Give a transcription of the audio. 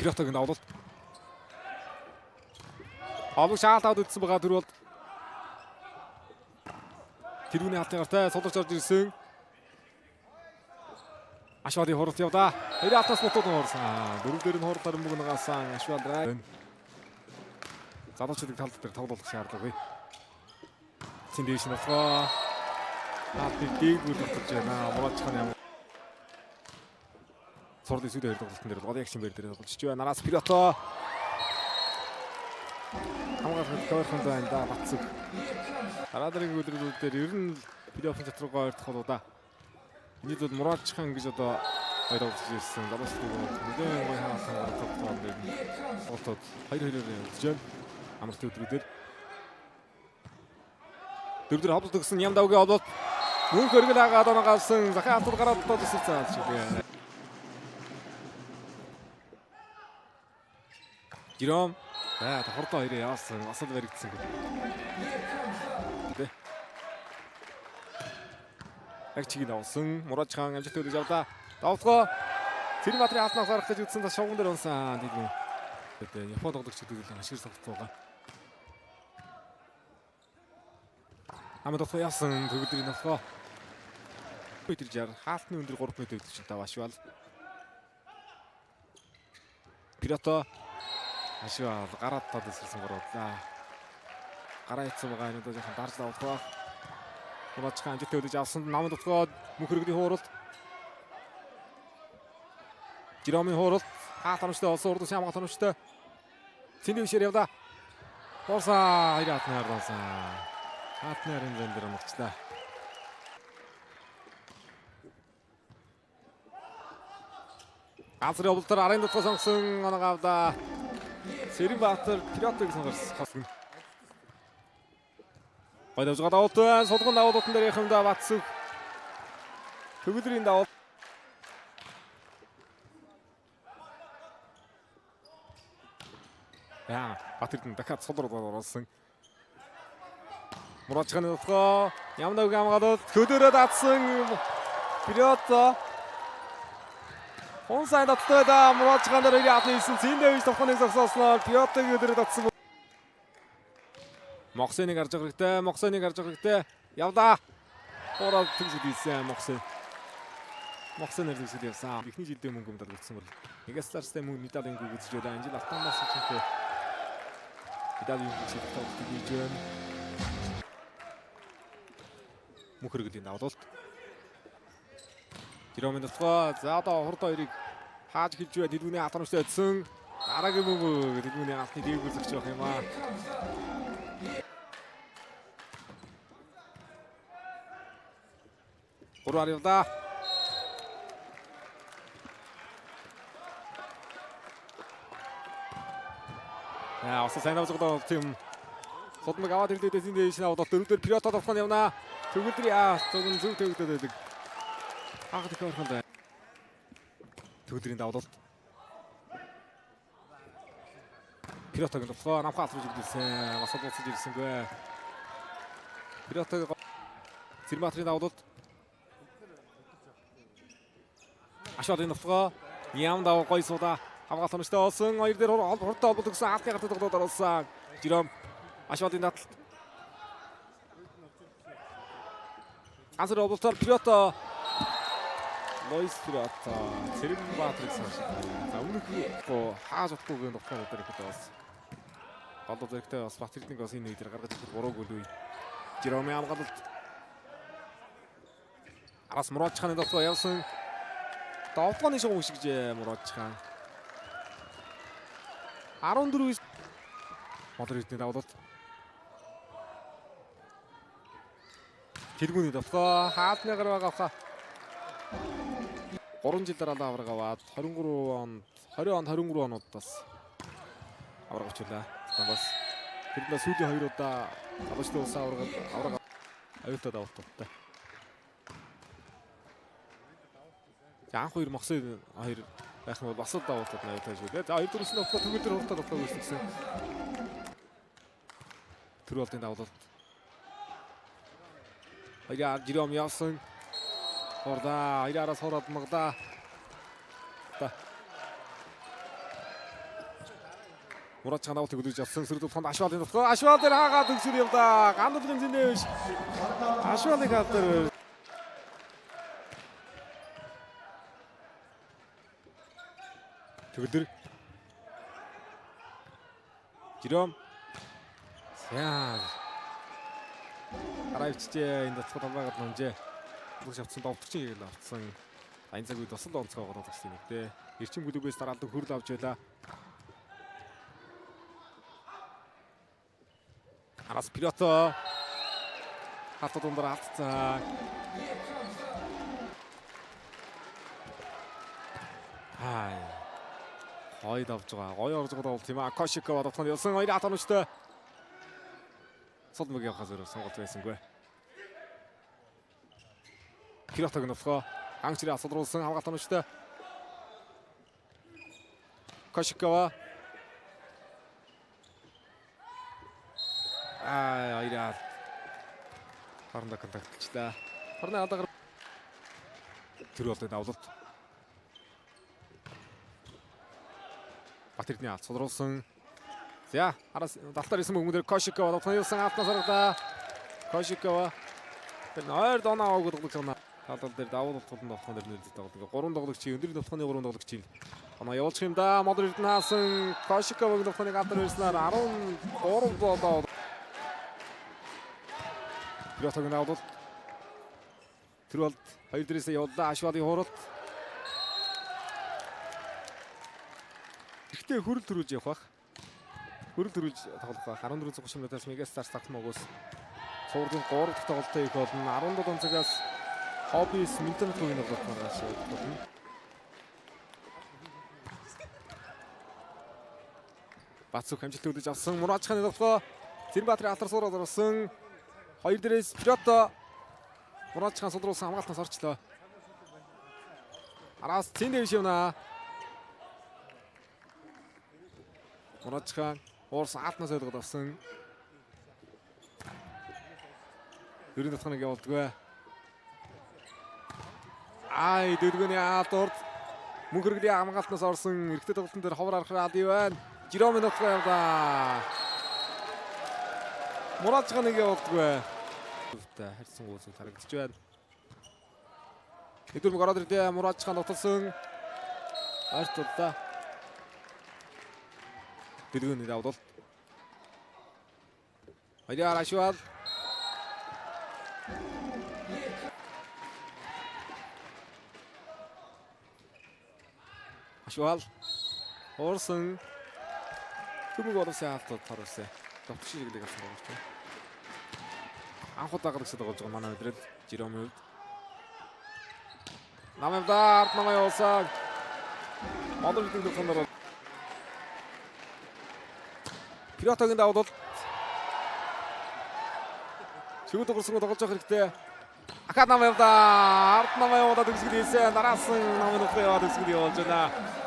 Пиротогийн давлалт. Овог шаалт аваад үтсэн байгаа дөрөв бол тэрүүний хаалтын гартай суларч орж ирсэн. Ашвалын хуралт явлаа. Тэр алтаас бутууд хуурсан. Дөрөв дээр нь хурлаар мөнгө нгаасан Ашвал. Залуучуудыг талд дээр тоглуулах шаардлагагүй. Цэн дээш нь болохоо. Хаалтыг дээгүүр тогтолж байна. Мураачихын ямар Сурлын сүүлийн хоёр тоглолтын дээр бол яг шимбэр дээр тоглож байна. Нараас Пирото. Хамгаалах тойрхон байна да Батсүг. Дараа дараагийн өдрүүд дээр ер нь плей-оффын чат руугаа ойртох болоо да. Эний бол Мураадчхан гэж одоо хоёр тоглож ирсэн. Залуучдыг бол нэлээд гоё хаалхан гарах тоглолтоор дээр тоглолтод 2-2-оор явуулж байна. Амралтын өдрүүдээр. Дөрөвдөр хавлт өгсөн Ямдавгийн ололт мөнх өргөл агаад оноо авсан. Захын халтур гараад дотоод эсэрсэн шиг. Жиром. За хордоо хоёроо яваасан. Асал баригдсан гэх. Тэ. Яг чигийг авсан. Мураажхан амжилт төлөж авлаа. Давтгоо. Цэрматрын хаалтнаас гарах гэж үзсэн та шовгон дээр унсан. Тэдний. Тэгээд Япон тоглогч гэдэг л ашиг согтсон байгаа. Амд дотгоо явсан. Төгөлдрийн дотгоо. Метр 60 хаалтны өндөр 3 метр өдөрч таваашвал. Пирото Ашвал гараад тод эсэрсэн гурвлаа. Гараа ицсэн байгаа энэ удаа жоохон дарж давах байх. Мураачхан амжилттай өдөж авсан намд утгоод мөнх өргөний хууралт. Жиромын хууралт хаалт оромжтой болсон урд шамга оромжтой. Цэний бишээр явлаа. Хуурсан хоёр хаалтны харлаасан. Хаалтны харын зэн дээр онгоцлаа. Ганцрын облтоор арын дотгоо сонгосон оног авлаа. Цэрэнбаатар Пиротог сонгорсон. Гой давжгаа давуулт байна. Сулган давуултан дээр яхамда Батсүг. Төгөлдрийн давуулт. Яа, Батэрдэн дахиад сул руу оруулсан. Мураачханы дотгоо Ямнаг хамгаалалт хөдөөрөө даатсан Пирото. Хүн сайн таттай да Мураачхан дээр хоёрын 19 зин дэвж товхоныг зогсоосноор Пиротогийн өдрөө татсан. Моксеныг харж байгаа хэрэгтэй. Моксеныг харж байгаа хэрэгтэй. Явлаа. Хураад төгсөд ийсэн Моксен. Моксен төгсөд явсан. Эхний жилдээ мөнгө медаль өгсөн бол нэгээс царстай мөнгө медалийн гүг үзэж байлаа. Энэ жил Алтанбаас хичээтэй медалийн гүг тоглолтыг хийж байна. Мөнх хэрэглийн давлалт. Жиромын дотгоо. За одоо хурд хоёрыг хааж эхэлж байна. Дэлгүүний алт оромжтой өдсөн. Дараагийн мөнгө дэлгүүний алтны дээгүүр зогч явах юм аа. Гурвар явлаа. Яа, бас сайн авч тийм содмог аваад ирлээ дэсийн дээш нь аваад дөрөв дээр Пирото тоглох нь явнаа. Төгөлдөр яа, зүгэн зөв төгдөд байдаг. Анх их орхон байна. Төгөлдрийн давлалт. Пиротогийн тоглоо намхаа алтраж өгдөлсөн. Бас буцаж ирсэнгүй. Пиротог Цэрматрын давлалт. Ашвалын тоглоо. Ям дав гой суудаа. Хамгаалт оромжтой болсон. Хоёр дээр хурдтай холболт өгсөн. Алтны гартай тоглоод оруулсан. Жиром Ашвалын дадлалт. Ганцэр холболтоор Пирото. Лойс Пирото. Цэрэнбаатрыг сонсож. За өмнөх хааж утгүйгийн тоглоом дээр ихэд бас голдуу зэрэгтэй бас Батэрднийг бас энэ үе дээр гаргаж ирэх 3 гол үе. Жиромын хамгаалалт. Араас Мураадчханы тоглоо явсан. Довтгооны шугам үшгжээ Мураадчхан. 14 Модор эрдний давлалт. Тэргүүний довтгоо хаалтны гар байгаа хаа. 3 жил дараа авраг аваад 23 онд 20 онд 23 онууд бас авраг авчлаа. Бас тэр нь сүүлийн хоёр удаа залуучдын улсын авраг аюултай давалттай. За анх хоёр Моксын хоёр байх нь бол бас л давалтад аюултай шүү дээ. За хоёр дөрвсөн довтгоо төгөлдөр хурдтай довтгоо үүсгэсэн. Төр болдын давлалт. Хоёрын жиром явсан. Хурдаа, хоёр араас хураад магдаа. Мурад чанаа төгөлөж авсан сөрөг тулханд Ашвалын тулхаа Ашвал дээр хаагаа төгсгөл явдаа. Гандлын зинээ биш. Ашвалын хаад дээр төгөлдөр. Жиром. За. Гараа ивчжээ энэ татхад хамаагаад нунжээ. Бүлэг авсан довтгч хийгээл авсан. Энэ цаг үед тусал онцгой голоод авсан юм дээ. Эрчим бүлэгээс дараалан хөрөл авч байлаа. Араас Пирото. Халтад дундаар алдцаа. Хай. Гоё давж байгаа. Гоё орж байгаа бол тийм аа. Кошикова дотгонд явсан. Хоёр хат оновчтой. Сул мөг явахаас өөр сонголт байсангүй. Пиротог нөхөө. Ангчрын асуудруулсан хамгаалт оновчтой. Кошикова. Аа, хоёроо. Хоорондоо контактлчлаа. Хорны алдаагаар тэр болтой давлалт. Батэрдний алд сулруулсан. За, араас далтаар исэн мөнгөөр Кошикова дотны юусан алтнаас харагдаа. Кошикова. Тэр ойр доноо аваагүй тоглогч байна. Талдал дээр давуу тулталд тоглох дээр нөлөөтэй тоглодог. Гурван тоглогч, өндөр довтхоны гурван тоглогч. Оноо явуулчих юм да. Модор Эрдэнэ хаасан Кошиковаг довтхоныг алдар ирснээр 13 болоо. Пиротог давуулт. Тэр болд хоёр дээрээсээ явууллаа. Ашвалын хууралт. Гэхдээ хөрөл төрүүлж явах бах. Хөрөл төрүүлж тоглох бах. 14:30 минутаас Мегастар старт могоос цувралын 3 дахь тоглолтоо хийх болно. 17 цагаас Хоббис Минтанатгийн тоглолт маргааш болно. Бацүх амжилт үлдэж авсан. Мураачханы тоглолтоо Цэрэнбаатарын алтар суураад орсон. Хоёр дээрээс Пирото Мураачхан содруулсан хамгаалтаас орчлоо. Араас цэн дэвш явна. Мураачхан уурсан алтнаас ойлгоод авсан. Дөрөв дотхоныг явуулдаггүй. Ай, дөрвөний алд урд мөнх хэрэглийн хамгаалтнаас орсон эрэгтэй тоглолтын дээр ховор архаар алд байна. Жиромын дотгоо явдаа. Мураачханыг явуулдаггүй. Харьцан гүйцэл харагдаж байна. Нэгдүгээр мөг ороод ирлээ. Мураачхан нуталсан. Ойрт туллаа. Дэлгөөний давдалт. Хоёроор Ашвал. Ашвал. Уурсан. Төмөг олсон хаалтууд торуулсан. Довтгч чиглэлийг авсан байгаа юм. Анх удаа гаргаж тоглож байгаа манай мэдрэл Жиромын хувьд. Намайг да ард намайг явуулсан. Модон гэдэг тохиолдолд Пиротогийн давдалт. Шүгд дуурсан тоглож явах хэрэгтэй. Акад намайг да ард намайг явуулаад төгсгөл хийсэн. Дараасан намайг нөхрөө яваад төгсгөл явуулж байна.